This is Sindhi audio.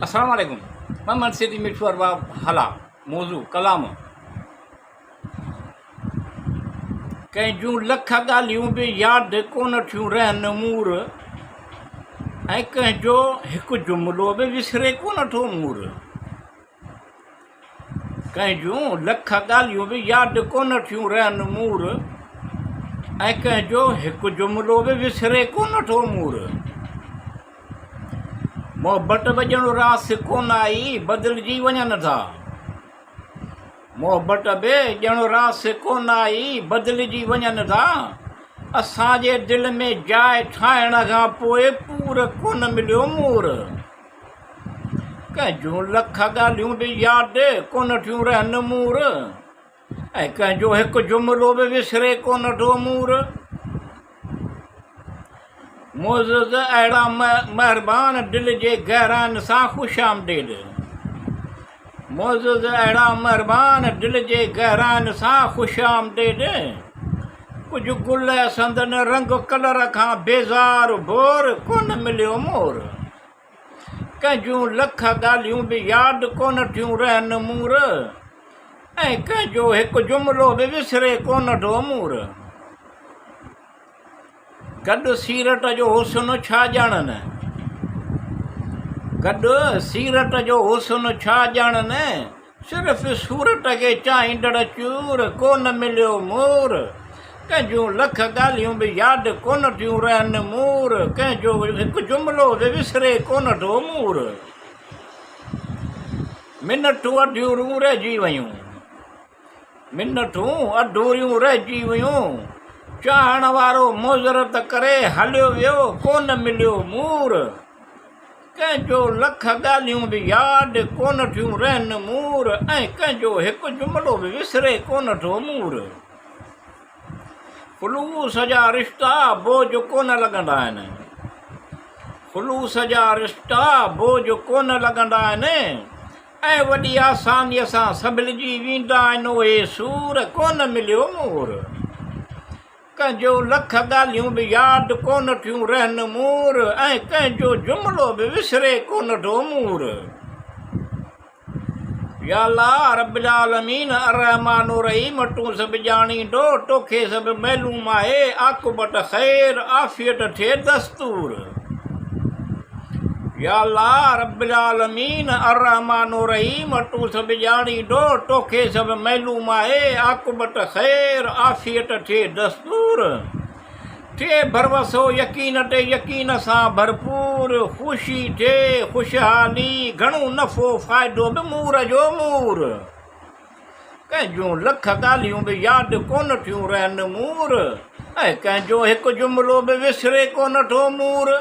السلام عليڪم محمد سيدي مٺو ارباب هالا موضوع ڪلام ڪنهن جون لک ڳالهيون به ياد ڪونه ٿيون رهن مور ۽ ڪنهن جو هڪ جملو به وسري ڪونه ٿو مور ڪنهن جون لک ڳالهيون به ياد ڪونه ٿيون رهن مور ۽ ڪنهن جو هڪ جملو به وسري ڪونه ٿو مور. محبت به ڄڻ راس ڪونه آئي بدلجي وڃن ٿا. محبت به ڄڻ راس ڪونه آئي بدلجي وڃن ٿا. اسان جي دل ۾ جاء ٺاهڻ کان پوء پور ڪونه مليو مور. ڪنهن جون لک ڳالهيون به ياد ڪونه ٿيون رهن مور ۽ ڪنهن جو هڪ جملو به وسري ڪونه ٿو مور. معزز اهڙا مهربان دل جي گهراين سان خوش آمديد. معزز اهڙا مهربان دل جي گهراين سان خوش آمديد. ڪجهه گل سندن رنگ ڪلر کان بيزار ڀور ڪونه مليو مور. ڪنهن جون لک ڳالهيون به ياد ڪونه ٿيون رهن مور ۽ ڪنهن جو هڪ جملو به وسري ڪونه ٿو مور. گڏ سيرت جو حسن ڇا ڄاڻن. گڏ سيرت جو حسن ڇا ڄاڻن. صرف صورت کي چاهيندڙ چور ڪو نه مليو مور. ڪنهن جون لک ڳالهيون به ياد ڪونه ٿيون رهن مور. ڪنهن جو هڪ جملو به وسري ڪونه ٿو مور. منٿون اڌوريون رهجي ويون. منٿون اڌوريون رهجي ويون. چاهڻ وارو معذرت ڪري هليو ويو ڪونه مليو مور. ڪنهن جو لک ڳالهيون به ياد ڪونه ٿيون رهن مور ۽ ڪنهن جو هڪ جملو به وسري ڪونه ٿو مور. خلوص جا رشتا بوجهه ڪونه لڳندا آهن. خلوص جا رشتا بوجهه ڪونه لڳندا آهن ۽ وڏي آسانيء سان سنڀلجي ويندا آهن اهي سور ڪونه مليو مور. ڪنهن جو لک ڳالهيون به ياد ڪونه ٿيون رهن مور ۽ ڪنهن جو جملو به وسري ڪونه ٿو مور. يا الله رب العالمين الرحمٰن الرحيم تون سڀ ڄاڻيندو توکي سڀ معلوم آهي عاقبت خير عافيت ٿئي دستور. يا الله رب العالمين الرحمٰن الرحيم تون سڀ ڄاڻيندو توکي سڀ معلوم آهي عاقبت خير عافيت ٿئي دستور ٿئي ڀروسو يقين تي يقين سان ڀرپور خوشي ٿئي خوشحالي گهڻو نفعو فائدو به مور جو مور ڪنهن جون لک ڳالهيون به ياد ڪونه ٿيون رهن مور ۽ ڪنهن جو هڪ جملو به وسري ڪونه ٿو مور.